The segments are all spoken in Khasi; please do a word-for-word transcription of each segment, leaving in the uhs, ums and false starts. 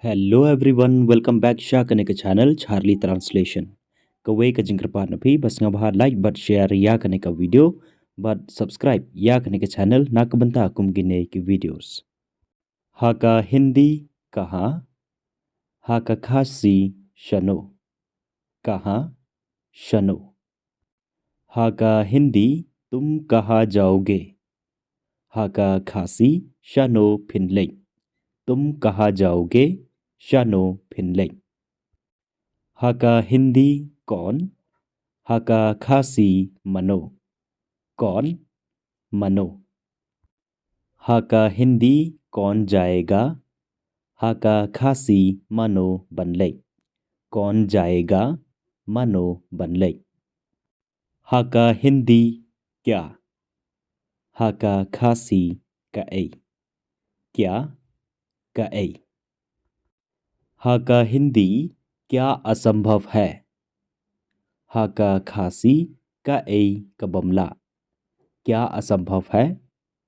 Hello everyone, welcome back sha kane ka channel Charlie Translation. Kawei ka jingkyrpad na phi, ba sngewbha like bad share ïa kane ka video bad subscribe ïa kane ka channel na ka bynta kum kine ki videos. Ha ka Hindi kaha, ha ka Khasi shano. Kaha, shano. Ha ka Hindi tum kaha jaoge. Ha ka Khasi shano phin leit. Tum kaha jaoge, shano phin leit. Ha ka Hindi kaun, ha ka Khasi mano. Kaun, mano. Ha ka Hindi kaun jayega, ha ka Khasi mano ban leit. Kaun jayega, mano ban leit. Ha ka Hindi kya, ha ka Khasi kaei. Kya, kaei. Ha ka Hindi kya asambhav hai, ha ka Khasi kaei kabym lah. Kya asambhav hai,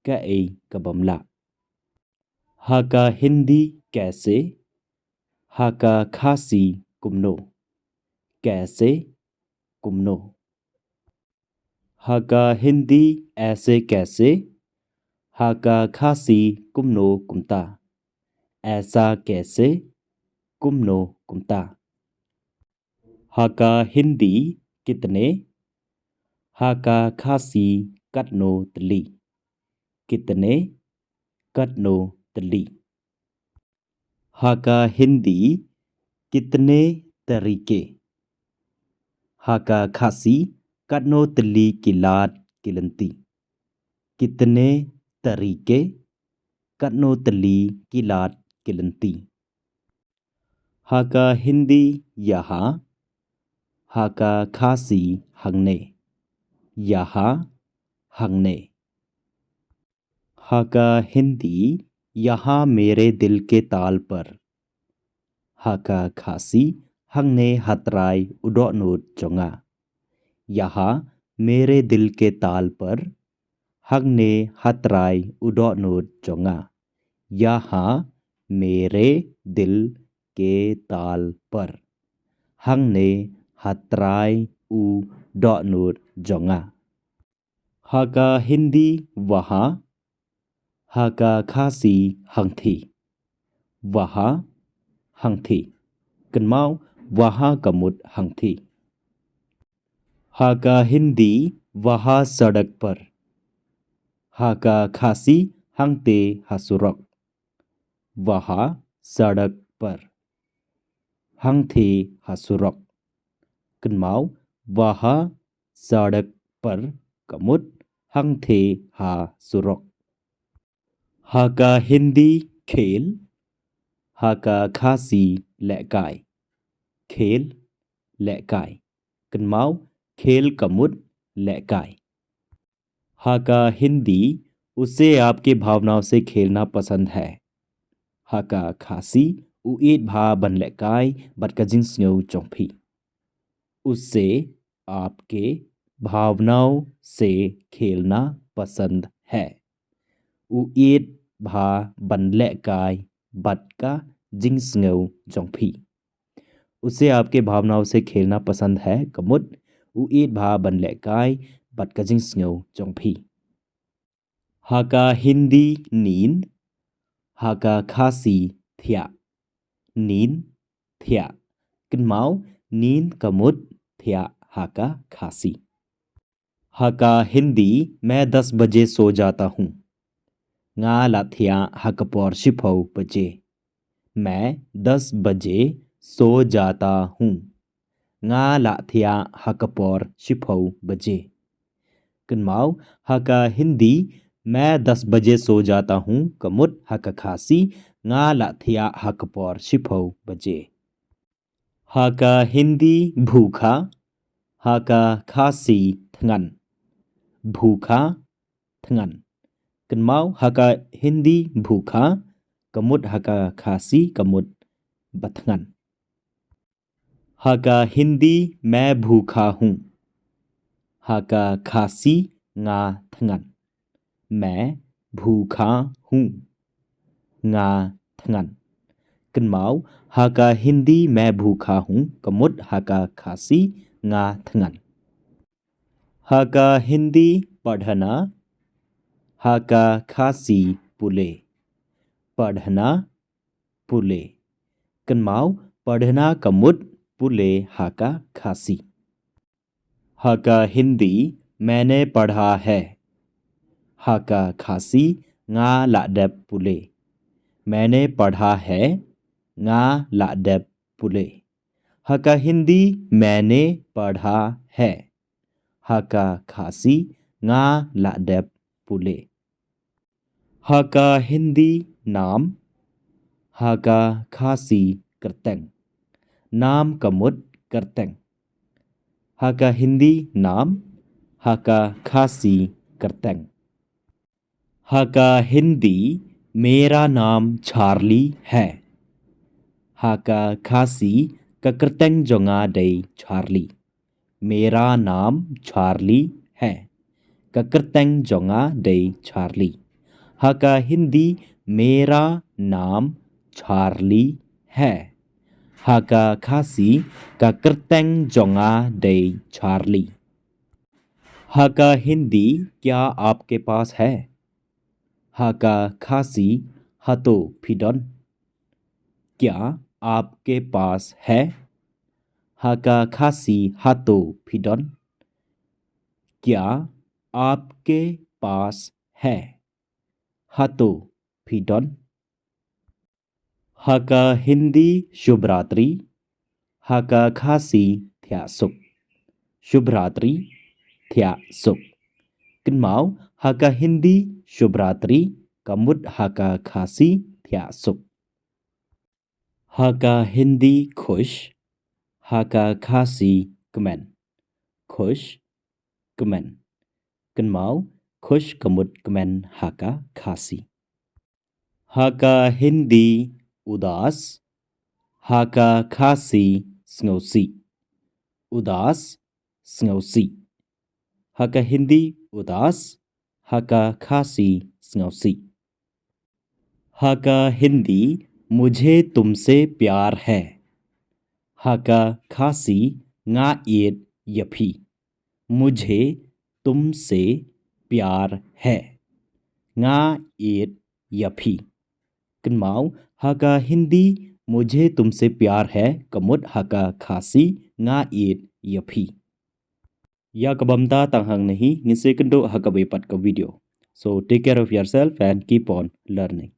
kaei kabym lah. Ha ka Hindi kaise, ha ka Khasi kumno. Kaise, kumno. Ha ka Hindi aise kaise, ha ka Khasi kumno kumta. Aisa kaise, kumno kumta. Ha ka Hindi kitne, ha ka Khasi katno tylli. Kitne, katno tylli. Ha ka Hindi kitne tarike. Ha ka Khasi katno tylli ki lad ki lynti. Kitne tarike, katno tylli ki lad ki lynti. Ha ka Hindi yaha, ha ka Khasi hangne. Yaha, hangne. Ha ka Hindi yaha mere dil ke tal par. Ha ka Khasi hangne ha trai u dohnud jong nga. Yaha mere dil ke tal par. Hangne ha trai u dohnud jong nga. Yaha mere dil ke tal par. Hangne ha trai u dohnud jong nga. Ha ka Hindi waha, ha ka Khasi hangthie. Waha, hangthie. Kynmaw, waha ka mut hangthie. Ha ka Hindi waha sadak par. Ha ka Khasi hangthie ha surok. Waha sadak par. Hangthie ha surok. Kynmaw, waha sadak par ka mut hangthie ha surok. Ha ka Hindi khel, ha ka Khasi lehkai. Khel, lehkai. Kynmaw, khel ka mut lehkai. Ha ka Hindi, उसे आपके भावनाओं से खेलना पसंद है. Ha ka Khasi, u ïeit bha ban lehkai bad ka jingsngew jong phi. उसे आपके भावनाओं से खेलना पसंद है. U ïeit bha ban lehkai bad ka jingsngew jong phi. उसे आपके भावनाओं से खेलना पसंद है, ka mut u ïeit bha ban lehkai bad ka jingsngew jong phi. Ha ka Hindi nin, ha ka Khasi thiah. Nin, thiah. Kynmaw, nin ka mut thiah ha ka Khasi. Ha ka Hindi, मैं दस बजे सो जाता हूँ. Nga la thiah ha ka por shiphew baje. मैं दस बजे सो जाता हूँ. Nga la thiah ha ka por shiphew baje. Kynmaw, ha ka Hindi, मैं दस बजे सो जाता हूँ, ka mut ha ka Khasi, nga la thiah ha ka por shiphew baje. Ha ka Hindi भूखा, ha ka Khasi thngan. भूखा, thngan. Kynmaw, ha ka Hindi भूखा, ka mut ha ka Khasi ka mut bathngan. Ha ka Hindi मैं भूखा हूँ. Ha ka Khasi nga thngan. मैं भूखा हूँ. Nga thngan. Kynmaw, ha ka Hindi मैं भूखा हूँ, ka mut ha ka Khasi nga thngan. Ha ka Hindi पढ़ना, ha ka Khasi pule. पढ़ना, pule. Kynmaw, पढ़ना ka mut, pule ha ka Khasi. Ha ka Hindi मैंने पढ़ा है. Ha ka Khasi nga la dep pule. मैंने पढ़ा है, nga la dep pule. Ha ka Hindi मैंने पढ़ा है. Ha ka Khasi nga la dep pule. Ha ka Hindi नाम, ha ka Khasi kyrteng. नाम ka mut kyrteng. Ha ka Hindi नाम, ha ka Khasi kyrteng. Ha ka Hindi मेरा नाम चार्ली है. Ha ka Khasi ka kyrteng jong nga dei Charlie. मेरा नाम चार्ली है. Ka kyrteng jong nga dei Charlie. Ha ka Hindi मेरा नाम चार्ली है. Ha ka Khasi ka kyrteng jong nga dei Charlie. Ha ka Hindi क्या आपके पास है? Ha ka Khasi hato phi don? क्या आपके पास है? Ha ka Khasi hato phi don? क्या आपके पास है? Hato phi don? Ha ka Hindi शुभ रात्रि, ha ka Khasi thiah suk. शुभ रात्रि, thiah suk. Kynmaw, ha ka Hindi शुभ रात्रि, ka mut ha ka Khasi thiah suk. Ha ka Hindi खुश, ha ka Khasi kmen. खुश, kmen. Kynmaw, खुश ka mut kmen ha ka Khasi. Ha ka Hindi उदास, ha ka Khasi sngewsih. उदास, sngewsih. Ha ka Hindi उदास, ha ka Khasi sngewsih. Ha ka Hindi मुझे तुमसे प्यार है. Ha ka Khasi nga ïeit ïa phi. मुझे तुमसे प्यार है. Nga ïeit ïa phi. Kynmaw, ha ka Hindi मुझे तुमसे प्यार है, ka mut ha ka Khasi nga ïeit ïa phi. Ïa kaba mynta tang hangne hi, ngin sa ïakynduh ha kawei pat ka video. So take care of yourself and keep on learning.